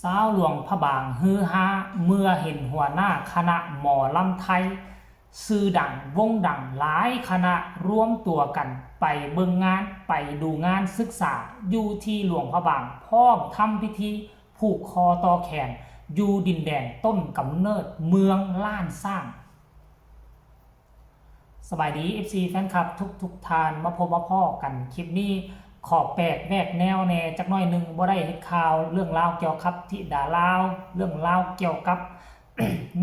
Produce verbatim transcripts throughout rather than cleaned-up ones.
ชาวหลวงพระบางฮือฮาเมื่อเห็นหัวหน้าคณะหมอลำไทยชื่อดังวงดังหลายคณะรวมตัวกันไปเบิ่งงานไปดูงานศึกษาอยู่ที่หลวงพระบาง พร้อมทำพิธีผูกคอต่อแขนอยู่ดินแดนต้นกำเนิดเมืองล้านช้าง สบายดี เอฟซี แฟนคลับทุกทุกๆท่าน มาพบมาพ้อกันคลิปนี้ ขอแปลกแหวกแนวแหน่จักหน่อยหนึ่ง บ่ได้เฮ็ดข่าวเรื่องราวเกี่ยวกับธิดาลาว เรื่องราวเกี่ยวกับ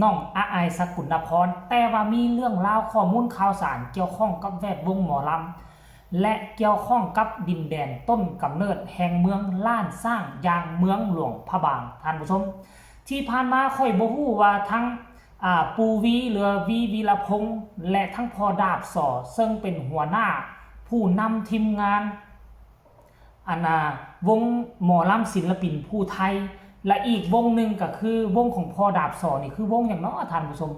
น้องอายสกุลนพร แต่ว่ามีเรื่องราวข้อมูลข่าวสารเกี่ยวข้องกับแวดวงหมอลำ และเกี่ยวข้องกับดินแดนต้นกำเนิดแห่งเมืองล้านช้างอย่างเมืองหลวงพระบาง ท่านผู้ชม ที่ผ่านมาข้อยบ่ฮู้ว่าทั้ง อ่า ปู่วี หรือว่าวี วีรพงษ์ และทั้งพ่อดาบสอ ซึ่งเป็นหัวหน้าผู้นำทีมงาน อันน่ะ วงหมอลำศิลปินภูไทย และอีกวงหนึ่งก็คือวงของพ่อดาบสอนี่คือวงหยังเนาะท่านผู้ชม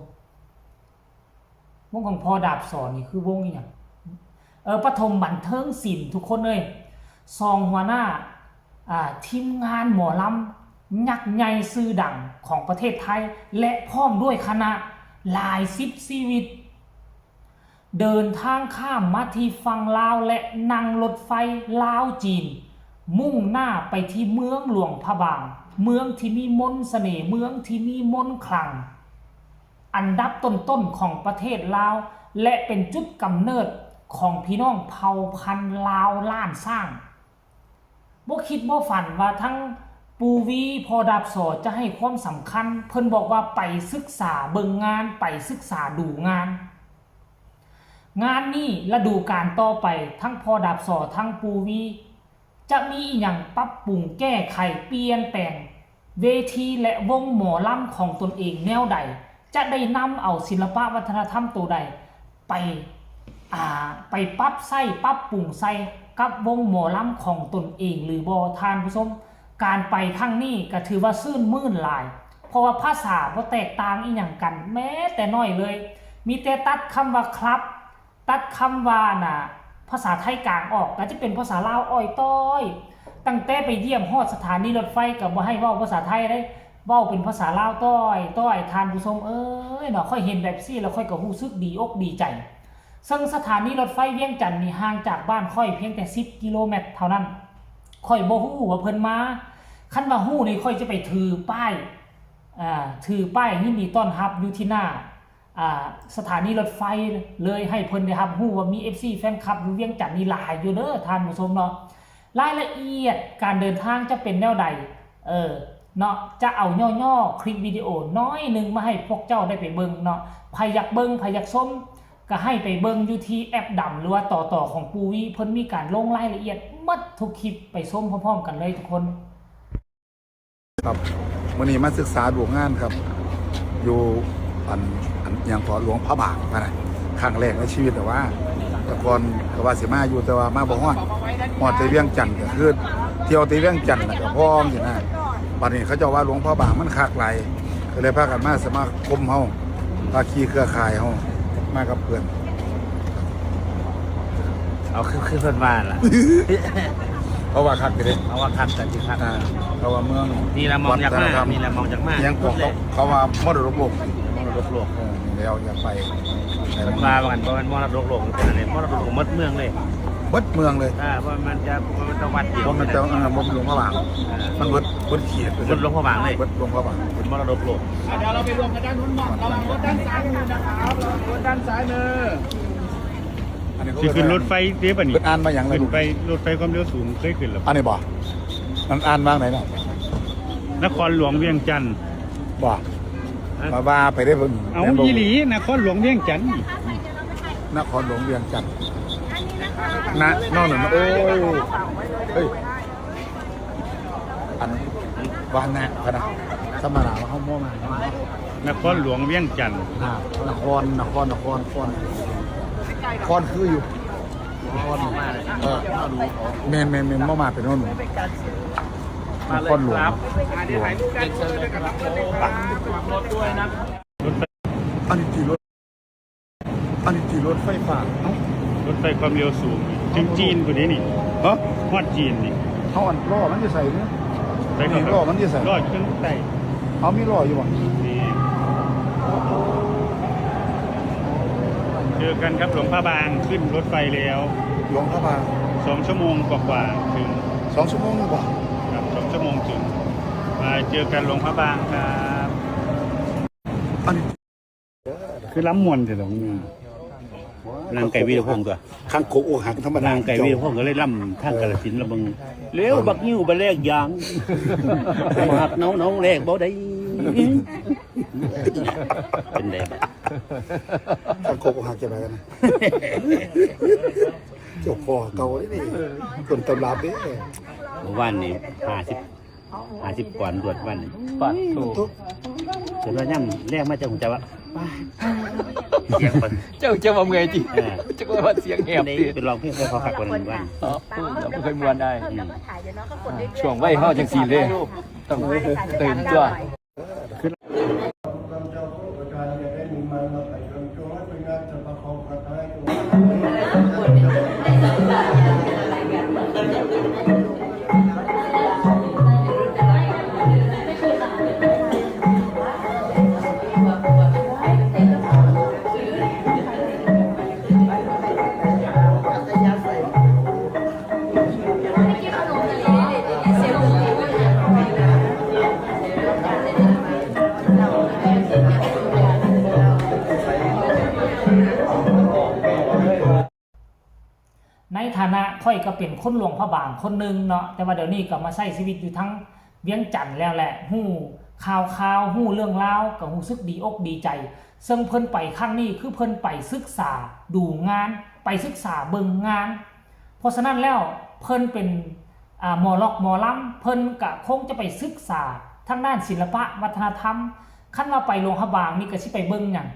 วงของพ่อดาบสอนี่คือวงอีหยัง เออ ปฐมบันเทิงศิลป์ ทุกคนเอ้ย สองหัวหน้า อ่า ทีมงานหมอลำยักษ์ใหญ่ชื่อดังของประเทศไทย และพร้อมด้วยคณะหลายสิบชีวิต เดินทางข้ามมาที่ฝั่งลาวและนั่งรถไฟลาวจีน มุ่งหน้าไปที่เมืองหลวงพระบาง เมืองที่มีมนต์เสน่ห์ เมืองที่มีมนต์ขลัง อันดับต้นๆของประเทศลาว และเป็นจุดกำเนิดของพี่น้องเผ่าพันธุ์ลาวล้านช้าง บ่คิดบ่ฝันว่าทั้งปู่วี พ่อดาบสอ จะให้ความสำคัญ เพิ่นบอกว่าไปศึกษาเบิ่งงาน ไปศึกษาดูงาน งานนี้ฤดูกาลต่อไป ทั้งพ่อดาบสอ ทั้งปู่วี จะมีอิหยังปรับปรุงแก้ไขเปลี่ยนแปลง เวทีและวงหมอลำของตนเองแนวใด จะได้นำเอาศิลปะวัฒนธรรมตัวใด ไป อ่า ไปปรับใช้ปรับปรุงใส่กับวงหมอลำของตนเองหรือบ่ ท่านผู้ชม การไปครั้งนี้ก็ถือว่าชื่นมื่นหลาย เพราะว่าภาษาบ่แตกต่างอีหยังกันแม้แต่น้อยเลย มีแต่ตัดคำว่าครับ ตัดคำว่าน่ะ ภาษาไทยกลางออก ก็จะเป็นภาษาลาวอ้อยต้อย ตั้งแต่ไปเยี่ยมฮอดสถานีรถไฟก็บ่ให้เว้าภาษาไทยเด้ เว้าเป็นภาษาลาวต้อยต้อย ท่านผู้ชมเอ้ยเนาะ ข้อยเห็นแบบซี่แล้วข้อยก็รู้สึกดีอกดีใจ ซึ่งสถานีรถไฟเวียงจันทน์นี่ห่างจากบ้านข้อยเพียงแต่สิบกิโลเมตรเท่านั้น ข้อยบ่ฮู้ว่าเพิ่นมา คันว่าฮู้นี่ข้อยจะไปถือป้าย อ่า ถือป้ายยินดีต้อนรับอยู่ที่หน้า อ่า สถานีรถไฟเลย ให้เพิ่นได้รับรู้ว่ามี เอฟซี แฟนคลับอยู่เวียงจันทน์นี่หลายอยู่เด้อท่านผู้ชมเนาะ รายละเอียดการเดินทางจะเป็นแนวใด เออ เนาะ จะเอาย่อๆคลิปวิดีโอน้อยหนึ่งมาให้พวกเจ้าได้ไปเบิ่งเนาะ ไผอยากเบิ่ง ไผอยากชม ก็ให้ไปเบิ่งอยู่ที่แอปดำหรือว่าต่อต่อของปู่วี เพิ่นมีการลงรายละเอียดหมดทุกคลิป ไปชมพร้อมๆกันเลยทุกคน ครับ มื้อนี้มาศึกษาดูงานครับ อยู่อัน อันหยังเกาะหลวงพระบางพะนะ ครั้งแรกในชีวิต แต่ว่าแต่ก่อนก็ว่าสิมาอยู่ แต่ว่ามาบ่ฮอด ฮอดแต่เวียงจันทน์ก็คือเที่ยวแต่เวียงจันทน์แล้วก็พอจังซี่นะ บัดนี้เขาเจ้าว่าหลวงพระบางมันคักหลาย ก็เลยพากันมาสมาคมเฮา ภาคีเครือข่ายเฮา มากับเพื่อน เอาคือคือเพิ่นว่าล่ะ เพราะว่าคักอยู่เด้ เอาว่าคักกันสิคัก อ่าเพราะว่าเมือง นี่ละมองอยากมา วัฒนธรรม นี่ละมองอยากมา ยังเกาะเขาเขาว่ามรดกโลก มรดกโลก เออนี่แล้วอยากไปแต่ เพิ่นว่าว่ากันเพราะมันมรดกโลกมันเป็นอะไรมรดกโลกหมดเมืองเลย เบิดเมืองเลย อ่าเพราะมันจะมันจะวัดเดียว เพราะมันจะเออมันหลวงพระบาง มันเบิดเบิดเขต เบิดหลวงพระบางเลย เบิดหลวงพระบาง เป็นมรดกโลก เดี๋ยวเราไปรวมกันด้านนู้นก่อน เรารถด้านซ้ายมือนะครับ เรารถด้านซ้ายมือ อันนี้เขา สิขึ้นรถไฟเด้บัดนี้ เพิ่นอ่านมาหยังเลย ขึ้น ลูก ไปรถไฟความเร็วสูงเคยขึ้นแล้ว อันนี้บ่มันอ่านมาไหนน่ะ นครหลวงเวียงจันทน์ บ่มาว่าไปได้เพิ่น เอาอีหลีนครหลวงเวียงจันทน์ นครหลวงเวียงจันทน์นะนอกนั้นโอ้เฮ้ยอันว่านะพะนะสมราว่าเขามั่วมาเนาะ นครหลวงเวียงจันทน์ อ่านครนครนครนครนครคืออยู่นครเออแมนแมนแมนมั่วมาเป็นนครหลวงนครหลวงหลวงอันนี้กี่รถ อันนี้กี่รถไฟฟ้าเอ้าร ถไฟความเร็วสูงถึงจีนพุ่นนี่นี่ ฮะ ฮอดจีนนี่ เขาอันล้อมันจะใส่เนี่ย ไปก่อนครับ ล้อมันอยู่ไส ล้ออยู่ข้างใต้ เอามีล้ออยู่บ่ นี่ เจอกันครับหลวงพระบาง ขึ้นรถไฟแล้ว หลวงพระบาง สองชั่วโมงกว่าๆถึง สองชั่วโมงกว่า ครับ สองชั่วโมงถึง มาเจอกันหลวงพระบางครับ อันนี้ คือลำม่วนแท้ดอกนี่ นั่งใกล้วีรพงษ์ตัว คังคกอกหักธรรมดา นั่งใกล้วีรพงษ์ก็เลยลำทางกาฬสินธุ์ละเบิ่ง เร็วบักงิ้วไปแลกยาง บ่หักน้องๆแลกบ่ได้ เป็นไดบัด คังคกอกหักจะไปกันนะ เจ้าพ่อเก่าเด้นี่ ต้นตำรับเด้ เมื่อวานนี่ห้าสิบ ห้าสิบก่อนรวดวัน ปาดโถ จนว่ายามแลงมาเจ้าคงจะว่า เสียงเพิ่น เจ้าจะว่าเมื่อยติ เออ จะว่าเสียงแหบติ เป็นร้องเพลงใส่เขาคักกว่านั้นวัน อ๋อ เราบ่เคยม่วนได้ อืม ช่วงวัยเฮาจังซี่เด้ ต้องตื่นตัว ในฐานะข้อยก็เป็นคนหลวงพระบางคนหนึ่งเนาะ แต่ว่าเดี๋ยวนี้ก็มาใช้ชีวิตอยู่ทั้งเวียงจันทน์แล้วแหละ ฮู้ข่าวคราว ฮู้เรื่องราว ก็รู้สึกดีอกดีใจ ซึ่งเพิ่นไปครั้งนี้คือเพิ่นไปศึกษาดูงาน ไปศึกษาเบิ่งงาน เพราะฉะนั้นแล้วเพิ่นเป็น อ่า หมอล็อกหมอลำ เพิ่นก็คงจะไปศึกษาทางด้านศิลปะวัฒนธรรม คันว่าไปหลวงพระบางนี่ก็สิไปเบิ่งหยัง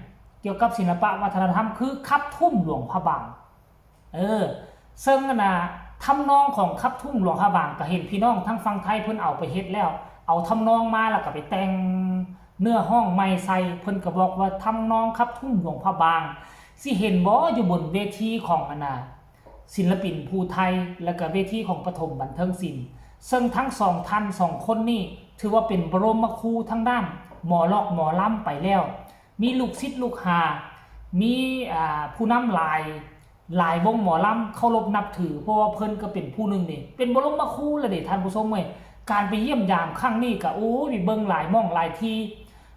เกี่ยวกับศิลปะวัฒนธรรม คือขับทุ่มหลวงพระบาง เออ ซึ่งอันน่ะ ทำนองของขับทุ่มหลวงพระบางก็เห็นพี่น้องทางฝั่งไทยเพิ่นเอาไปเฮ็ดแล้ว เอาทำนองมาแล้วก็ไปแต่งเนื้อฮ้องใหม่ใส่ เพิ่นก็บอกว่าทำนองขับทุ่มหลวงพระบาง สิเห็นบ่อยู่บนเวทีของอันน่ะ ศิลปินผู้ไทย และก็เวทีของปฐมบันเทิงศิลป์ ซึ่งทั้งสองท่านสองคนนี่ถือว่าเป็นบรมครูทางด้านหมอล็อกหมอลำไปแล้ว มีลูกศิษย์ลูกหา มี อ่า ผู้นำหลาย หลายวงหมอลำเคารพนับถือ เพราะว่าเพิ่นก็เป็นผู้หนึ่งนี่ เป็นบรมครูแล้วเด้ท่านผู้ชมเอ้ย การไปเยี่ยมยามครั้งนี้ก็ โอ้ย ไปเบิ่งหลายหม่องหลายที่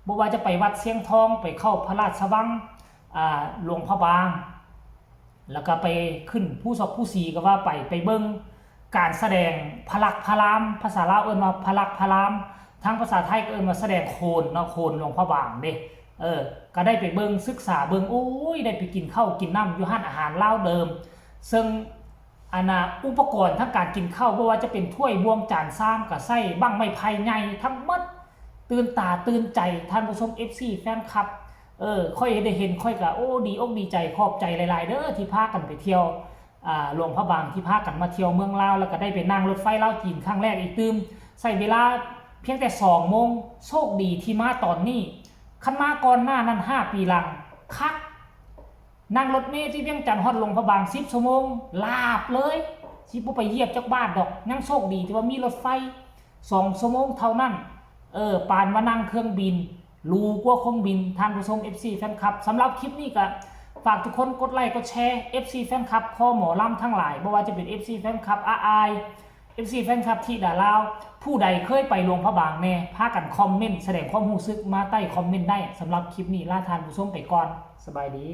บ่ว่าจะไปวัดเชียงทอง ไปเข้าพระราชวัง อ่า หลวงพระบาง แล้วก็ไปขึ้นภูซอกภูสีก็ว่าไป ไปเบิ่งการแสดงพระลักษมณ์พระราม ภาษาลาวเอิ้นว่าพระลักษมณ์พระราม ทางภาษาไทยก็เอิ้นว่าแสดงโขนเนาะ โขนหลวงพระบางเด้ เออ ก็ได้ไปเบิ่งศึกษาเบิ่ง โอ้ย ได้ไปกินข้าวกินน้ำอยู่ร้านอาหารลาวเดิม ซึ่งอันน่ะ อุปกรณ์ทางการกินข้าว บ่ว่าจะเป็นถ้วยบ่วงจานชาม ก็ใช้บั้งไม้ไผ่ใหญ่ทั้งหมด ตื่นตาตื่นใจ ท่านผู้ชม เอฟซี แฟนคลับ เออ ข้อยได้เห็น ข้อยก็ โอ้ ดีอกดีใจ ขอบใจหลายๆเด้อ ที่พากันไปเที่ยว อ่า หลวงพระบาง ที่พากันมาเที่ยวเมืองลาว แล้วก็ได้ไปนั่งรถไฟลาวจีนครั้งแรกอีกตื่ม ใช้เวลาเพียงแต่สองโมง โชคดีที่มาตอนนี้ คันมาก่อนหน้านั้นห้าปีหลัง คัก นั่งรถเมล์ที่เวียงจันทน์ฮอดหลวงพระบางสิบชั่วโมง ลาบเลย สิบ่ไปเหยียบจักบาทดอก ยังโชคดีที่ว่ามีรถไฟสองชั่วโมงเท่านั้น เออ ปานว่านั่งเครื่องบิน หรูกว่าเครื่องบิน ท่านผู้ชม เอฟซี แฟนคลับ สำหรับคลิปนี้ก็ฝากทุกคนกดไลค์กดแชร์ เอฟซี แฟนคลับ คอหมอลำทั้งหลาย บ่ว่าจะเป็น เอฟซี แฟนคลับอาอาย เอฟซี แฟนคลับธิดาลาว ผู้ใดเคยไปหลวงพระบางแน่ พากันคอมเมนต์แสดงความรู้สึกมาใต้คอมเมนต์ได้ สำหรับคลิปนี้ลาท่านผู้ชมไปก่อน สบายดี